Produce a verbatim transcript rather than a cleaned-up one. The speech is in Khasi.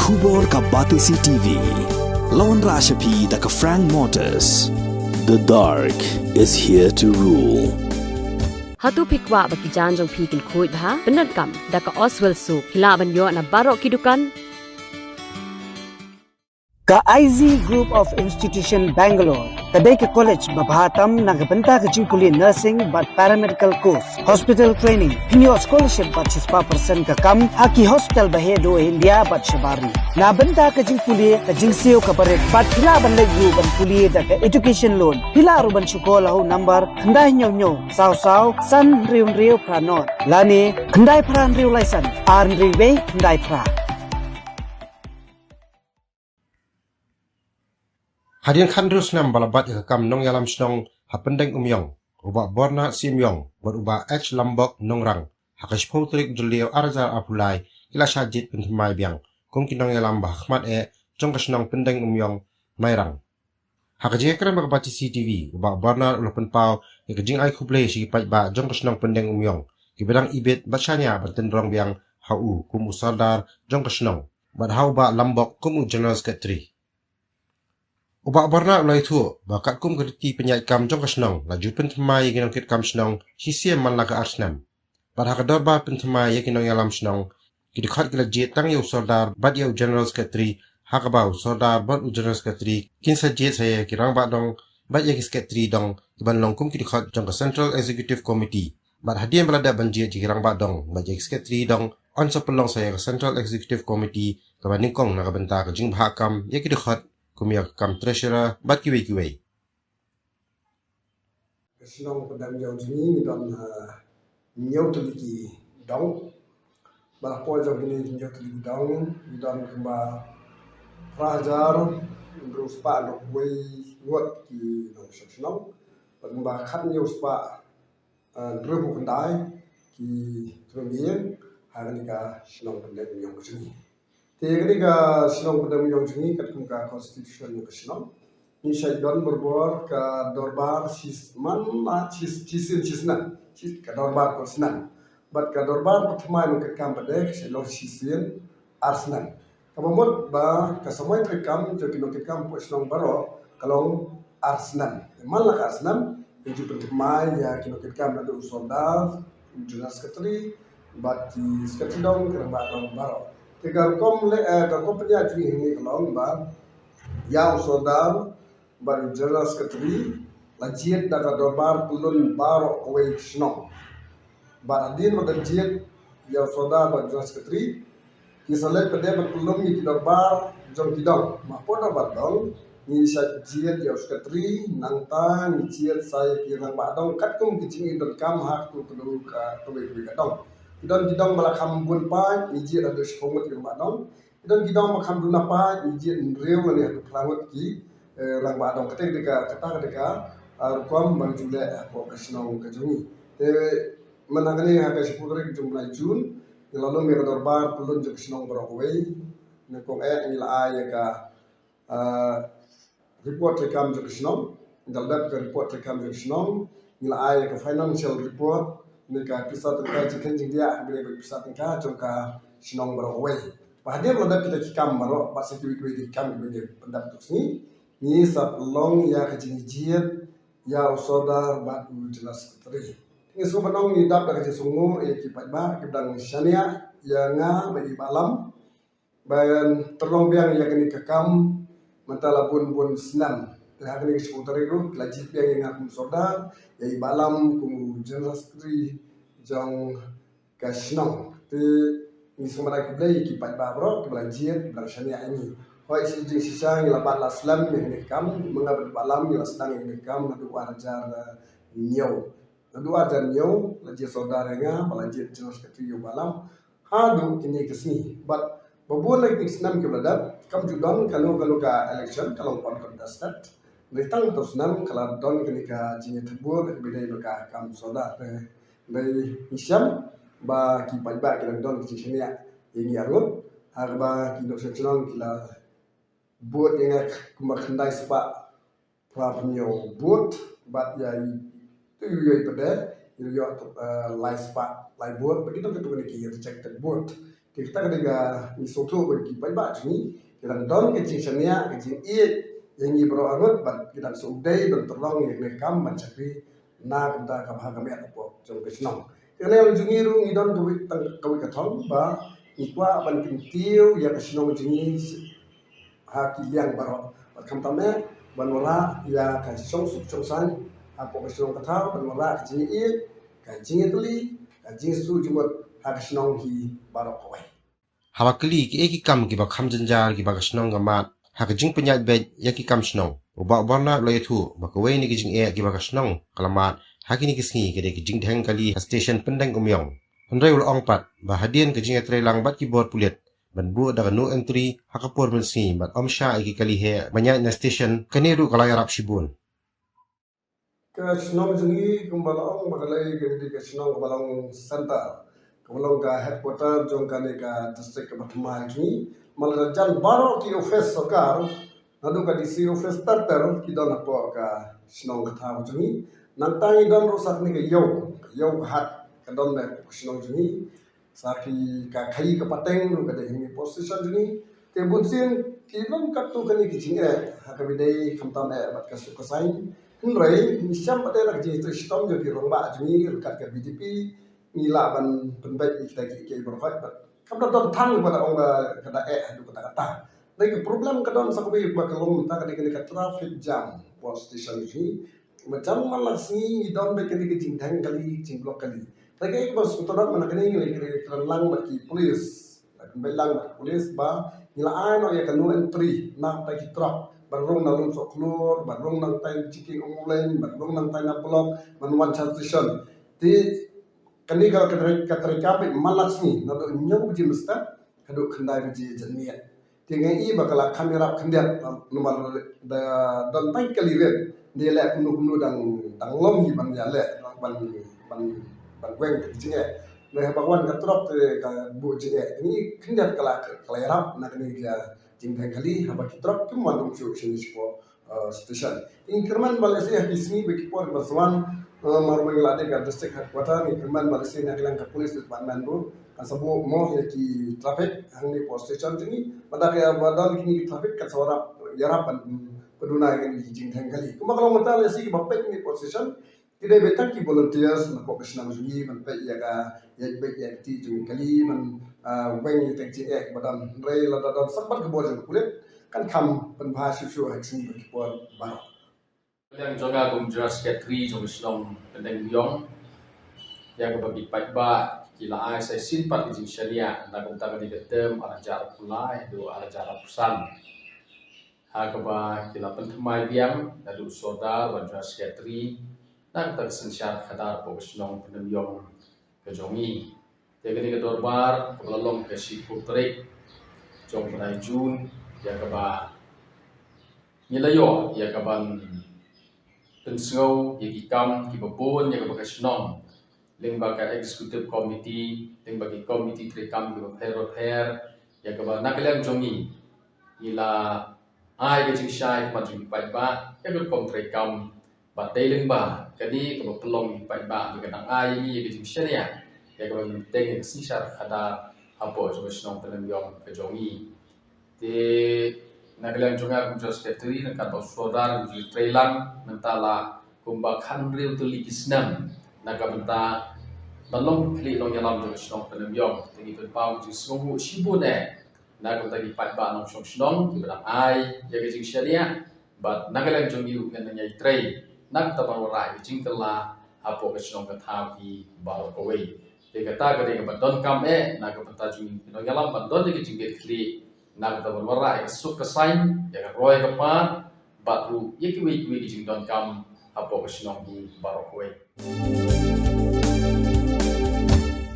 Khubor ka Batesi T V. La wanrah sha phi da ka Frank Motors. The dark is here to rule. Hato phi kwah ba ki jaiñ jong phi kin khuid bha? Pyndonkam da ka Oswell Soap. Phi lah ban ïoh na baroh ki dukan. Ka I Z Group of Institution Bangalore ka dei ka college ba bha tam na ka bynta ka jingpule nursing bad paramedical course, hospital training. Phin ïoh scholarship bad shispah percent ka kam ha ki hospital ba heh duh India bad shabar ri. Na bynta ka jingpule, ka jingsiew kaba rit bad phi lah ban leit ruh ban pule da ka education loan. Phi lah ruh ban shu call ha u number khyndai hynñiew hynñiew saw saw san hynriew hynriew phra nod lane khyndai phra hynriew lai san ar hynriew wei khyndai phra. Hadien khathynriew snem ba la bat ïa ka kam nongïalam shnong ha Pyndengumiong, u Bah Bernard C. Umïong bad u Bah H. Lambok Nongrang, ha ka shiphew tarik Jylliew ar hajar arphew lai, ki la shah jied pynthymmai biang kum ki nongïalam ba ha khmat eh jong ka shnong Pyndengumiong, Mairang. Ha ka jingïakren bad ka Batesi T V, u Bah Bernard u la pynpaw ïa ka jingai khublei sha ki paidbah jong ka shnong Pyndengumiong kiba dang ibit bad shaniah ban tynrong biang ha u kum u sordar jong ka shnong bad ha u Bah Lambok kum u General Secretary. U Bah Bernard u la ïathuh ba katkum ka riti pynïaid kam jong ka shnong, la ju pynthymmai ïa ki nongkitkam shnong shisien man la ka ar snem. Bad ha ka dorbar pynthymmai ïa ki nongïalam shnong, ki dkhot ki la jied tang ïa u sordar bad ïa u General Secretary, ha kaba u sordar bad u General Secretary kin sa jied sa ïa ki rangbah dong bad ïa ki secretary dong kiban long kum ki dkhot jong ka Central Executive Committee. Bad hadien ba la dep ban jied ïa ki rangbah dong bad ïa ki secretary dong, yn sa pynlong sa ïa ka Central Executive Committee kaba nyngkong na ka bynta ka jingbthah kam ïa ki dkhot, kum ïa ka kam treasurer bad kiwei kiwei. Ka shnong Pyndengumiong jong ngi ngi don, ah, hynñiew tylli ki dong. Bad hapoh jong kine hynñiew tylli ki dong ngi don kumba phra hajar hynriew spah hynriew wei ngut ki nongshong shnong. Bad kumba khathynñiew spah, ah, hynriewphew khyndai ki tnum ïing ha kane ka shnong Pyndengumiong jong ngi. Te kane ka shnong Pyndengumiong jong ngi katkum ka constitution jong ka shnong, ngi shait don barabor ka dorbar shis-, man la shis-, shisien shisnem, shis-, ka dorbar khatsnem. Bad ka dorbar pynthymmai nongkitkam pat ka shait long shisien arsnem. Kaba mut ba ka samoi treikam jong ki nongkitkam hapoh shnong baroh ka long arsnem. Man la ka arsnem, ngi ju pynthymmai ïa ki nongkitkam naduh u sordar, u general secretary, bad ki secretary dong, ki rangbah dong baroh. Te ka rukom leh, eh, ka rukom pynïaid jong ngi hangne ka long ba ïa u sordar bad u general secretary la jied da ka dorbar pyllun baroh kawei ka shnong. Bad hadien ba la jied ïa u sordar bad u general secretary, ki sa leit pat ban pyllun ïa ki dorbar jong ki dong. Hapoh dorbar dong ngi sa jied ïa u secretary, nangta ngi jied sa ïa ki rangbah dong katkum ki jingdonkam ha katu katu ka kawei kawei ka dong. Ki don ki dong ba la kham bun paid, ngi jied haduh shiphew ngut ki rangbah dong. Ki don ki dong ba kham duna paid, ngi jied hynriew lane haduh phra ngut ki, eh, rangbah dong. Kata ka dei ka, kata ka dei ka, ah, rukom ba ngi ju leh hapoh ka shnong ka jong ngi. Te mynta kane ha ka shiphew tarik jong u bnai June, ngi la lum ïa ka dorbar pyllun jong ka shnong baroh kawei. Nyngkong eh ngi la ai ïa ka, ah, report treikam jong ka shnong. Ngi la dep ka report treikam jong ka shnong, ngi la ai ïa ka financial report, ne ka pisa tyngka jingkheiñ jingdiah, ne ka pisa tyngka jong ka shnong baroh kawei. Bad hadien ba la dep kita ki kam baroh, bad sa kiwei kiwei ki kam kiba ngi pyndep ha ka sngi, ngi sa pynlong ïa ka jingjied ïa u sordar bad u general secretary. Ngi sngewbha ban ong ngi dap da ka jingsngewnguh ïa ki paidbah kiba dang shaniah ïa nga bad i Bah Lam. Ban tyrlong biang ïa kane ka kam mynta la bun bun snem. Te ha kane ka shiphew tarik ruh la jied biang ïa nga kum sordar, ïa i Bah Lam kum general secretary jong ka shnong. Te ngi sngewbha ban ai khublei ïa ki paidbah baroh kiba la jied, kiba la shaniah ïa ngi. Hooid, shi jingshisha ngi la bat la slem ïa kane ka kam, ma nga bad i Bah Lam ngi la sdang ïa kane ka kam naduh ar hajar hynñiew. Naduh ar hajar hynñiew la jied sordar ïa nga, ba la jied general secretary ïa u Bah Lam. Haduh kine ki sngi. Bad ba bun na kine ki snem kiba la dep, kam ju don kano kano ka election, ka long pon contested. Hynrei tang katto snem ka la don kane ka jingïathuh bor kaba dei ba ka kam sordar. Hynrei ngi shem ba ki paidbah ki dang don ka jingshaniah ïa ngi arngut. Ha kaba ki nongshong shnong ki la vote ïa nga kumba khyndai spah phra hynñiew vote, bad ïa i, tu ïa i pat de, i ïoh, eh, lai spah lai vote, bad kito kito kine ki rejected vote. Te kata ka dei ka ngi sngewthuh ba ki paidbah jong ngi ki dang don ka jingshaniah, ka jingïeit ïa ngi baroh arngut, bad ki dang sngewdei ban pynlong ïa kane ka kam ban shakri na ka bynta ka bha ka miat hapoh jong ka shnong. Te kane jong ngi ruh ngi don kawei tang kawei ka thong ba ngi kwah ban kyntiew ïa ka shnong jong ngi ha ki liang baroh. Bad khamtam eh ban wanrah ïa ka shongsuk shongsaiñ hapoh ka shnong ka thaw, ban wanrah ka jingïeit, ka jingïatylli, ka jingsuk jingmut ha ka shnong hi baroh kawei. Haba kylli kiei ki kam kiba kham jynjar kiba ka shnong ka mad ha ka jingpynïaid beit ïa ki kam shnong, u Bah Bernard u la ïathuh ba kawei na ki jingeh kiba ka shnong ka la mad ha kine ki sngi ka dei ka jingdheng kali ha station Pyndengumiong. Hynrei u la ong pat ba hadien ka jingïatreilang bad ki bor pulit ban buh da ka no entry ha ka por mynsngi bad ym shah ïa ki kali heh ban ïaid na station, kane ruh ka la ïarap shibun. Ka shnong jong ngi kumba la ong ba ka dei ka dei ka shnong kaba long center, kaba long ka headquarter jong kane ka district kaba thymmai jong ngi. Namar la jan baroh ki office sorkar, naduh ka D C office ter ter ki don hapoh ka shnong ka thaw jong ngi. Nangta ngi don ruh sa kane ka ïew, ka ïew ka hat ka don hapoh ka shnong jong ngi. Sa ki ka khaïi ka pateng ruh ka dei hangne hapoh station jong ngi. Te bunsien ki long katto katne ki jingeh ha kaba ïadei khamtam eh bad ka suk ka saiñ. Hynrei ngi shem pat eh la ka jingtrei shitom jong ki rangbah jong ngi ryngkat ka B J P, ngi lah ban pynbeit ïa kita kiei kiei baroh, bad kam da don tang ba da ong ba ka da eh haduh katta katta. Dei ka problem ka don sa kawei ba ka long mynta ka dei kane ka traffic jam hapoh station jong ngi. Ba jan man la ka sngi ngi don beit kane ka jingdheng kali, jingblok kali. Te kaei kaba sngewtynnat mynta kane ngi la kren lang bad ki police, la kynbeit lang bad ki police ba ngi la ai noh ïa ka no entry na bynta ki truck ban rung na Lumsohkhlur, ban rung na bynta Jiking Umleng, ban rung na bynta na block, ban wan sha station. Te kane ka, ka trei, ka treikam beit man la ka sngi naduh hynñiew baje mynstep haduh khyndai baje janmiet. Te nga i ba ka la kham ïarap khyndiat, namar da don tang kali rit. Nda ïaleh kumno kumno dang, dang long hi ban ïaleh, ban, ban, ban weng ka jingeh. Nda haba wan ka truck te ka buh jingeh. Ngi khyndiat ka la, ka la ïarap na kane ka jingdheng kali, haba ki truck kim wan dum shuh shane shapoh, eh, station. Ngi kyrmen ba lehse ha ki sngi bad ki por kiban sa wan, eh, mar ba ngi la dei ka district headquarter, ngi kyrmen ba lehse na ka liang ka police department ruh kan sa buh mo ïa ki traffic hangne hapoh station jong ngi. Bad da ka ba don kine ki traffic kan sa ïarap, ïarap ban pynduh ïa kine ki jingdheng kali. Kumba ka long mynta lehse kiba peit hangne hapoh station ki dei beit tang ki volunteers na hapoh ka shnong jong ngi ban peit ïa ka, ïa beit ïa ka kti jong ki kali, ban, ah, weng ïa ka jingeh kaba don. Hynrei lada don sa pat ka bor jong ka pulit kan kham pynbha shuh shuh ha ki sngi bad ki por baroh. Ka liang jong nga kum General Secretary jong ka shnong Pyndengumiong, ïa kaba ki paidbah ki la ai sa shisien pat ka jingshaniah na ka bynta kane ka term ar hajar arphew lai haduh ar hajar arphew san, ha kaba ki la pynthymmai biang naduh u Sordar bad General Secretary na ka bynta ka synshar khadar hapoh ka shnong Pyndengumiong ka jong ngi. Te kane ka dorbar kaba la long ka shiphew tarik jong u bnai June, ïa kaba ngi la ïoh ïa kaban pynsngew ïa ki kam kiba bun ïa kaba ka shnong lyngba ka executive committee, lyngba ki committee treikam kiba pher bapher, ïa kaba na ka liang jong ngi ngi la ai ka jingshai khmat jong ki paidbah ïa ka rukom treikam. Bad dei lyngba kane kaba pynlong ïa ki paidbah ba ka dang ai ïa ngi ïa ka jingshaniah ïa kaba ngi bteng ïa ka synshar khadar hapoh jong ka shnong Pyndengumiong ka jong ngi. Te na ka liang jong nga kum General Secretary, na ka bynta u Sordar, ngi ju trei lang mynta la kumba khathynriew tylli ki snem na ka bynta ban long khlieh long ïalam jong ka shnong Pyndengumiong. Te ngi pynpaw ka jingsngewnguh shibun eh na ka bynta ki paidbah nongshong shnong kiba dang ai ïa ka jingshaniah. Bad na ka liang jong ngi ruh ngin nang ïai trei na ka bynta ban wanrah ïa ka jingkylla hapoh ka shnong ka thaw hi baroh kawei. Te kata ka dei kaba donkam eh na ka bynta jong ngi ki nongïalam ban don ïa ka jingkit khlieh na ka bynta ban wanrah ïa ka suk ka saiñ, ïa ka roi ka par, bad ruh ïa kiwei kiwei ki jingdonkam hapoh ka shnong hi baroh kawei.